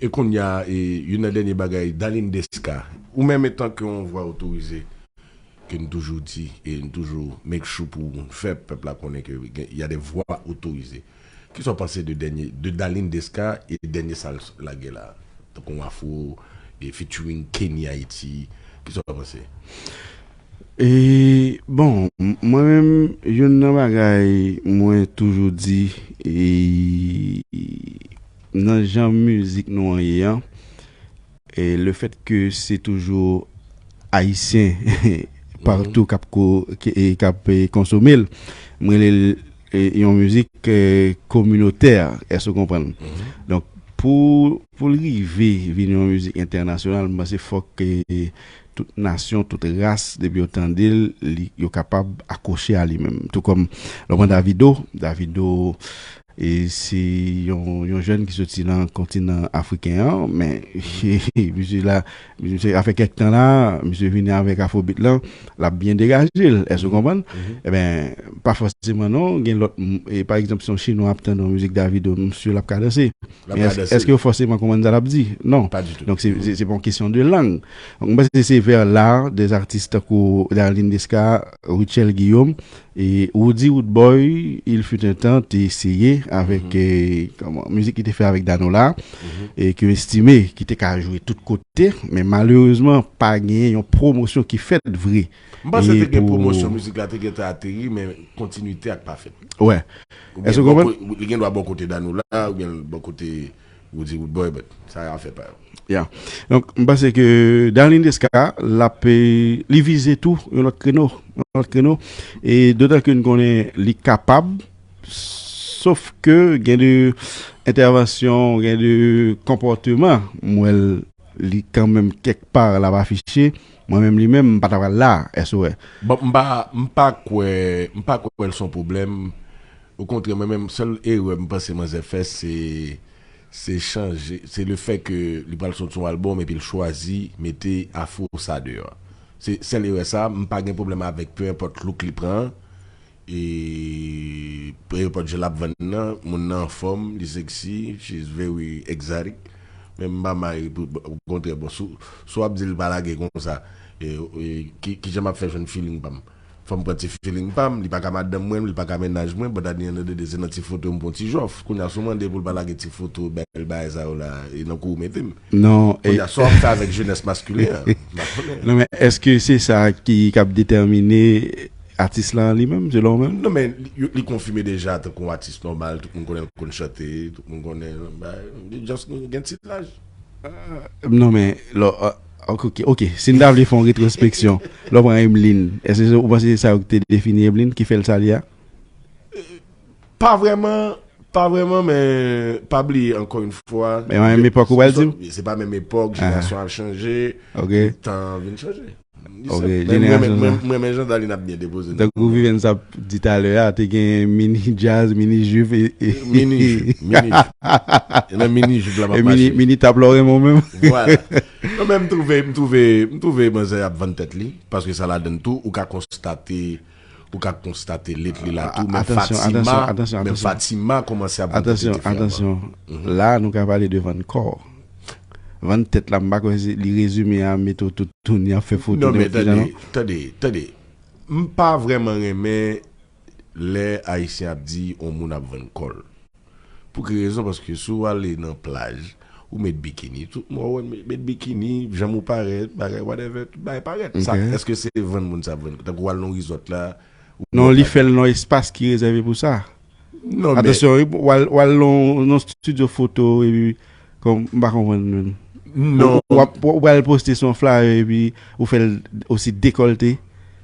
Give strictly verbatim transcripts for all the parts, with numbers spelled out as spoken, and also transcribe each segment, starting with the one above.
e kounye a, e, youn nan dènye bagay, Darline Desca, ou menm etan ke yon vwa otorize, ke n toujou di, e n toujou make sure pou n fè pèp la konnen ke gen, y a des voix autorisées. Kisa w panse de dènye, de Darline Desca e dènye sa l lage la? Tankou yon afro, e featuring Kenny Haiti. Kisa w panse? E, bon, m- mwen menm, youn nan bagay mwen toujou di, e, nan jan mizik nou an ye an, e le fèt ke se toujou ayisyen patou k ap ko- ke- e k ap, e, konsome l, m rele l, e, yon mizik, e, kominotè, èske w konprann? Donk, pou, pou l rive vin yon mizik entènasyonal, m panse fòk, e, tout nasyon, tout ras, depi yo tande l, li, yo kapab akwoche a li menm. Tou kòm lè w pran Davido, Davido, e se yon, yon jèn ki soti nan kontinan afriken an, men misye la, misye, afè kèk tan la, misye vini avèk afrobeat lan, l ap byen degaje l, èske w konprann? Ebyen, pa fòseman non, gen lòt, m- e pa egzanp, si yon chinwa ap tande yon mizik Davido, m si l ap ka danse. Men èske, èske yo fòseman konprann sa l ap di? Non. Pa ditou. Donk, se, se, se pa yon kesyon de lang. Donk, m panse se vè la, des artistes tankou Darline Desca, Rutshelle Guillaume, e Roody Roodboy, il fut un temps, te eseye avèk, e, kòman, mizik li te fè avèk Danola, e ke yo estime ki te ka jwe tout kote, men malerezman, pa genyen yon pwomosyon ki fèt vre. M panse te gen pwomosyon mizik la, te gentan ateri, men kontinite a pa fèt. Wè. Èske w konprann? Li gen dwa bò kote Danola, oubyen bò kote Roody Roodboy, but sa afè pa yo. Ya. Donk, m panse ke Darline Desca, l ap, e, li vize tou yon lòt kreno, yon lòt kreno. E dotan ke n konnen li kapab, sof ke gen de entèvansyon, gen de konpòteman, m wè l, li kanmenm kèk pa l ap afiche. Mwen menm li menm, m pa ta pral la, èske w wè? Bon, m pa, m pa kwè, m pa kwè l se yon pwoblèm. Okontrè, mwen menm, sèl erè m panse manzè fè, se, se chanje, se le fè ke li pral soti yon albòm epi l chwazi mete afro sa deyò. Se sèl erè sa, m pa gen pwoblèm avèk, peu importe look li pran an. E peu importe jan l ap vann nan, moun nan anfòm, li sexy, she is very exotic. Men m pa mare pou, okontrè, bon, si w, si w ap di l pa lage konsa, e, e, ki, kijan m ap fè jwenn feeling pa m? Fò m pran ti feeling pa m, li pa ka madanm mwen, li pa ka mennaj mwen, but at the end of the day, se nan ti foto m pran ti jòf. Kounye a, si w mande pou l pa lage ti foto bèl bagay sa yo la, e nan kou w mete m. Non, kounye a, sa w ap fè avèk jenès maskilen an? M pa konnen. Non, men èske se sa ki, k ap detèmine atis la li menm, selon ou menm? Non, men li, li konfime deja tankou yon atis nòmal, tout moun konnen l konn chante, tout moun konnen, li just gen ti laj. Non, men, lò, ah, ok, ok, ok. Si n ta vle fè yon retwospeksyon, lè w pran Emeline, èske se- ou panse se sa yo ki te defini Emeline, ki fè l sa li a? Pa vrèman, pa vrèman, men pa bliye, ankò yon fwa, men menm epòk ou pral di m? Se pa menm epòk, jenerasyon ap chanje, tan vin chanje. Ok, jenerasyon sa. Mwen renmen jan Darline ap byen depoze nan. Tankou Vivens ap di talè a, te gen mini djaz, mini jip e, e mini jip, mini jip. E nan mini jip la m ap mache. Mini tap lò renmen w menm. Vwala. Non, men m twouve, m twouve, m twouve manzè ap vann tèt li, paske sa ladann tou, ou ka konstate, ou ka konstate lit li la tou, men Fatima, men Fatima kòmanse ap vann tèt li. Atansyon, atansyon. La, nou ka pale de vann kò. Vann tèt la, m pa kwè se li rezime a, mete w toutouni ap fè foto. Non, men tande, tande, tande. M pa vrèman renmen lè Ayisyen ap di yon moun ap vann kò l. Pou ki rezon? Paske si w ale nan plaj, ou met bikini, tout moun wè w met bikini, janm ou parèt, bagay, whatever, tout bagay parèt. Sa, èske se vann moun sa ap vann? Tankou w al nan resort la, non, li fè l nan espas ki rezève pou sa. Non, men atansyon, wi, w al, w al nan, nan studio foto, epi, kòm, m pa konprann menm. Non. Ou, w ap, w pral poste sou yon flyer, epi ou fè l osi dekòlte.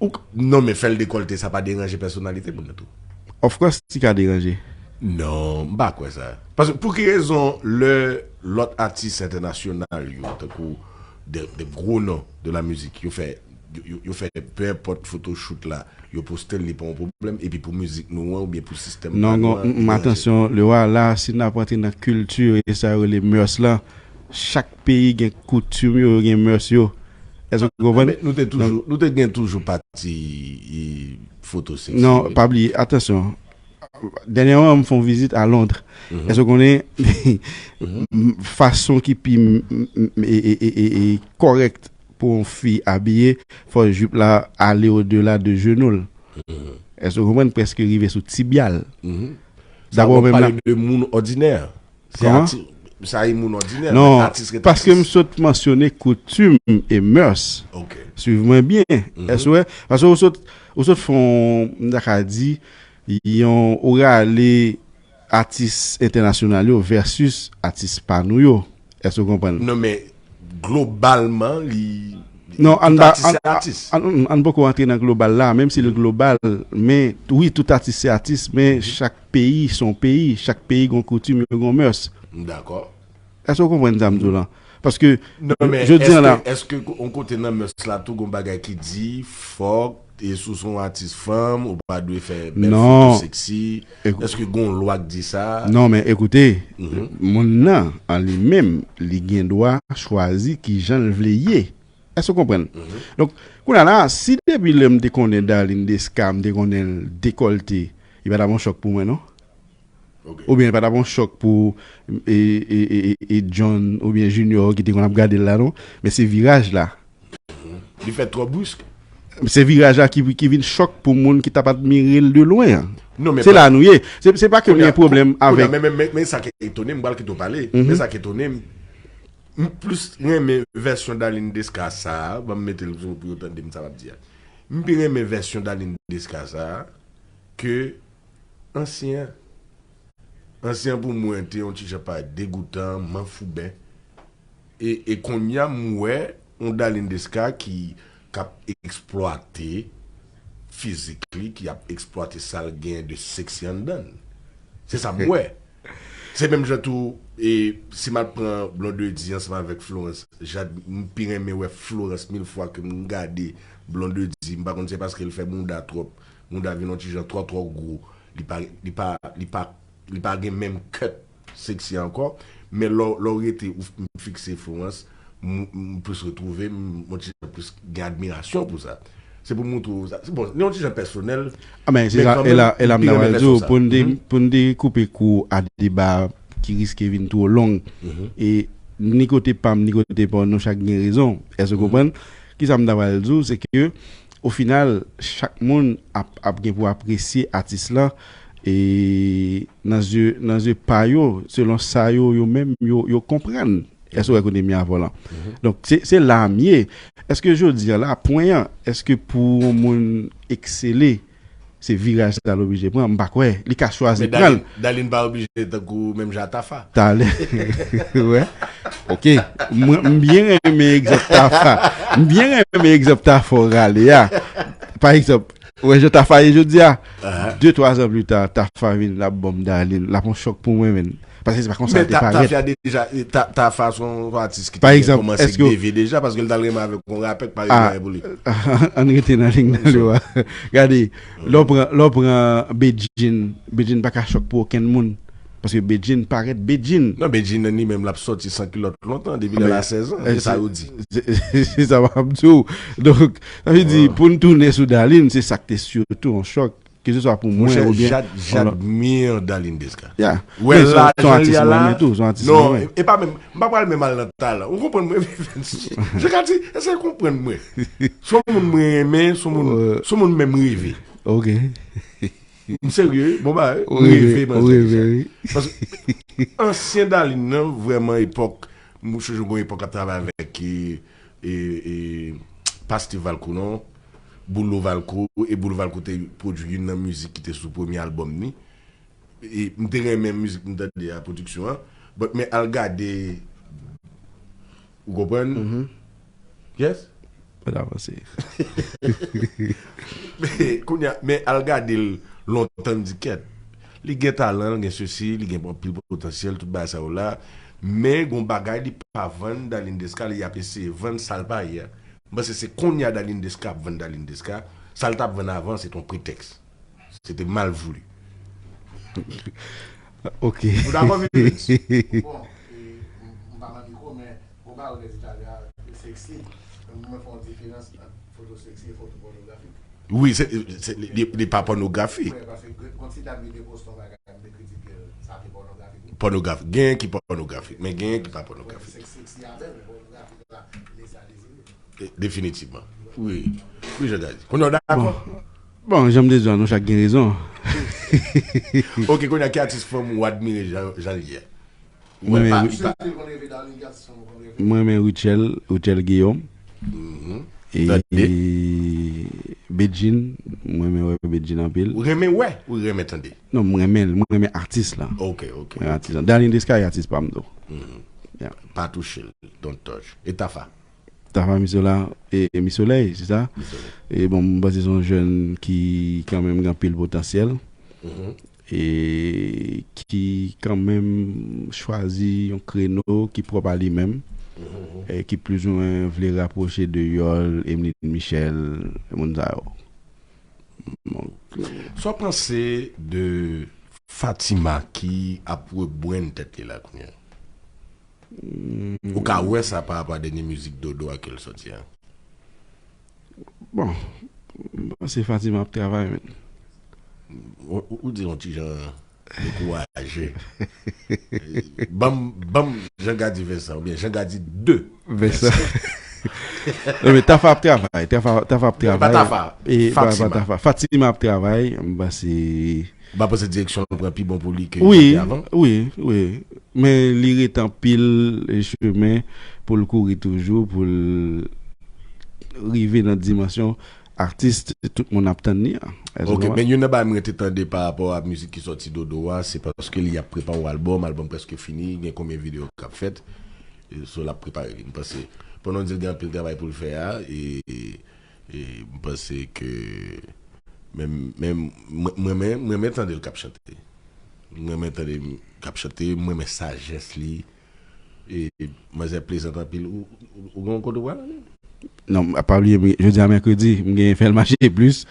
Ou k- non, men fè l dekòlte, sa pa deranje pèsonalite moun nan tou? Of course, li ka deranje. Non, m pa kwè sa. Paske pou ki rezon lè lòt atis entènasyonal yo, tankou de, de gwo non de la mizik, yo fè, yo, yo, yo fè peu importe photoshoot la, yo poste l, li pa yon pwoblèm, epi pou mizik nou an, oubyen pou sistèm pa nou an, li deranje. Non, non, m- m- atansyon, Lewa, la, si n ap rantre nan kilti e sa yo rele mœurs la, chak peyi gen koutim yo, yo gen mœurs yo. Èske w konprann? Men nou te toujou, nou te gen toujou pati, e, foto seksi. Non, pa bliye, atansyon. Dènyèman, m fè yon vizit a Londres. Èske w konnen fason ki pi m- m- m- e- e- e- e- e kòrèk pou yon fi abiye, fò jip la ale odela de jenou l. Èske w konprann? Prèske rive sou tibya l. Sa, dapre w menm la, pale de moun òdinè. Se kòman? Ati- sa e moun òdinè. Non, men atis rete paske m atis. Sot mansyone koutim e mœurs. Ok. Swiv mwen byen. Èske w wè? Paske ou sot, ou sot fè yon, m ta ka di, yon, ou rale atis entènasyonal yo versus atis pa nou yo. Èske w konprann? Non, men globalman, li. Non, an ba, atis se atis. An, an, an poko antre nan global la, menm si l global, men wi, tout atis se atis, men chak peyi se yon peyi, chak peyi gon koutim, yo gon mœurs. Dakò. Èske w konprann sa m di w lan? Paske, non, men jodi an la, èske yon kote nan mœurs la tou gon bagay ki di fòk e si w se yon atis fanm, ou pa dwe fè bèl foto seksi? Èske gon lwa k di sa? Non, men ekoute, moun nan, an li menm, li gen dwa chwazi ki jan l vle ye. Èske w konprann? Donk, kounye a la, si depi lè m te konnen Darline Desca, m te konnen l dekòlte, li pa t ap yon chòk pou mwen, non? Oubyen li pa t ap yon chòk pou e, e, e, e, e John oubyen Junior ki te konn ap gade l la, non? Men se viraj la. Li fèt twò brisk. Se viraj la ki, ki vin chòk pou moun ki t ap admire l de lwen an. Non, men se la nou ye. Se, se pa ke m gen pwoblèm avèk. Men, men, men, men sa ki etone m, m pral kite w pale. Men sa ki etone m, m plis renmen vèsyon Darline Desca sa a, ban m mete l sou pou yo tande m sa m ap di a. M pi renmen vèsyon Darline Desca sa a ke ansyen an. Ansyen an pou mwen te yon ti jan pa degoutan, manfouben. E, e kounye a m wè yon Darline Desca ki k ap eksplwate fizik li, ki ap eksplwate sa l gen de seksi anndan l. Se sa m wè. Se menm jan tou, e si m al pran Blondedy ansanm avèk Florence Jade, m pi renmen wè Florence mil fwa ke m gade Blondedy. M pa konn se paske l fè bounda twòp, bounda vin yon ti jan twò twò gwo. Li pa, li pa, li pa, li pa gen menm cut seksi ankò. Men lè w, lè w rete ou f- m fikse Florence, m, m plis retwouve m, m ti jan plis gen admirasyon pou sa. Se pou m montre w sa. Se bon, li yon ti jan pèsonèl. Ah, men se men sa, kanmenm, e la, e la m ta pral di w, pou n de, pou n dekoupe kou a deba ki riske vin twò long. E ni kote pa m, ni kote pa w, nou chak gen rezon. Èske w konprann? Kisa m ta pral di w, se ke, o final, chak moun ap, ap gen pou apresye atis lan e nan zye, nan zye pa yo, selon sa yo, yo menm, yo, yo konprann. Èske w wè kote m ye avè w lan? Donk, se, se la m ye. Èske jodi a la, pwen an, èske pou yon moun eksele, se viraj sa l oblije pran? M pa kwè. Li ka chwazi pran l. Men Darline, Darline pa oblije tankou menm jan a Tafa. Talè. Wè. Ok. Mwen, m byen renmen egzanp Tafa. M byen renmen egzanp Tafa w rale a. Pa egzanp, wè jan Tafa ye jodi a. De, twa zan pli ta, Tafa vin, l ap ban m Darline. L ap yon chòk pou mwen, menn. Paske se pa konsa l te parèt. Men Tafa deja, Tafa se yon atis ki te gen kòmanse k deve deja, paske l t al renmen avèk yon rapè k pa gen anyen pou li. Ann rete nan liy nan lwa. Gade, lè w pran, lè w pran Bedjine, Bedjine pa ka chòk pou okenn moun. Paske Bedjine parèt Bedjine. Non, Bedjine li menm l ap sòti san kilòt lontan, depi lè l a sèz an. Se sa yo di. Se sa m ap di w. Donk, sa vle di, pou n tounen sou Darline, se sa k te sitou yon chòk. Keseswa pou mwen oubyen Jade, Jade miyè Darline Desca. Wè lajan li a la. Non, e pa menm, m pa pral menm al nan talan. Ou konprann mwen? Je ka di, eseye konprann mwen. Se yon moun mwen renmen, se yon moun, se yon moun menm reve. Ok. M serye, bon bagay. M reve, m reve. Paske ansyen Darline nan, vrèman epòk, m sonje gon epòk ap travay avèk e, e, e Pastive Valcourt, non? Boulo Valcourt, e Boulo Valcourt te pwodui youn nan mizik ki te sou premye albòm ni. E m te renmen mizik m tande a, pwodiksyon an. But, men al gade, ou konprann? Yes? Mwen avanse. Men, kounye a, men al gade l lontan, m di kèt. Li gen talan, li gen sesi, li gen anpil potansyèl, tout bagay sa yo la. Men gon bagay li pa vann Darline Desca, li ap eseye vann sa l pa ye a. M panse se kounye a Darline Desca ap vann Darline Desca. Sa l t ap vann avan, se t on pretèks. Se te mal voulu. Ok. Ou dakò, Vivens? Bon, e, m m pa nan mikwo, men ou pa wè lè di talè a, seksi. Mwen fè yon diferans ant foto seksi e foto pònografik. Wi, se, se, li, li, li pa pònografik. Pònografik. Genyen ki pònografik, men genyen ki pa pònografik. E, definitivman. Wi. Wi, Jean Gady. Kounye a w dakò? Bon, jan m te di a, nou chak gen rezon. Ok, kounye a ki atis fanm ou admire jan, jan l ye a? Mwen, pa, pa, mwen renmen Rutshelle, Rutshelle Guillaume. E Bedjine, mwen renmen wè Bedjine anpil. Ou renmen wè? Ou renmen tande? Non, mwen renmen, mwen renmen atis la. Ok, ok. Mwen renmen atis la. Darline Desca, atis pa m tou. Yeah. Pa touche l, don't touch. E Tafa? Tafa Misola, e, e Misolèy, se sa? Misolèy. E bon, m panse se yon jèn ki kanmenm gen anpil potansyèl. E ki kanmenm chwazi yon kreno ki pwòp a li menm, e ki plizoumwen vle rapwoche de Yòl, Emeline Michel, moun sa yo. Donk, sa w panse de Fatima ki ap rebwenn tèt li la kounye a? Ou ka wè sa pa rapò a dènye mizik Dodo a ke l sòti a? Bon, m panse Fatima ap travay, men. Ou, ou, ou di yon ti jan dekouraje. Ban m, ban m Jean Gady Vincent, oubyen Jean Gady de Vincent. Non, men Tafa ap travay, Tafa, Tafa ap travay. E pa Tafa, e pa, pa Fatima. Tafa. Fatima ap travay, m panse. Ou pa panse direksyon l pran pi bon pou li ke li te avan? Wi, wi, wi. Men li ret anpil, e, chemen pou l kouri toujou, pou l rive nan dimansyon atis tout moun ap tann li a. Ok, men youn nan bagay mwen te tande pa rapò a mizik ki sòti Dodo a, se paske li ap prepare yon albòm, albòm prèske fini, gen konbyen videyo k ap fèt, e, so l ap prepare li. M panse, pandan w di l gen anpil travay pou l fè a, e, e m panse ke, men, men, mwen, mwen, mwen, mwen renmen tande l k ap chante. Mwen renmen tande l k ap chante, mwen renmen sajès li. E manzè plezant anpil. Ou, ou, ou gen yon kote w pral ale? Non, pa bliye, jodi a mèkredi, m gen Fè l mache plis.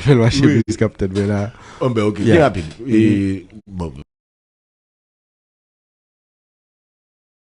Fè l mache plis k ap tèt bè la. Bon, ben, ok, byen rapid. E, bon,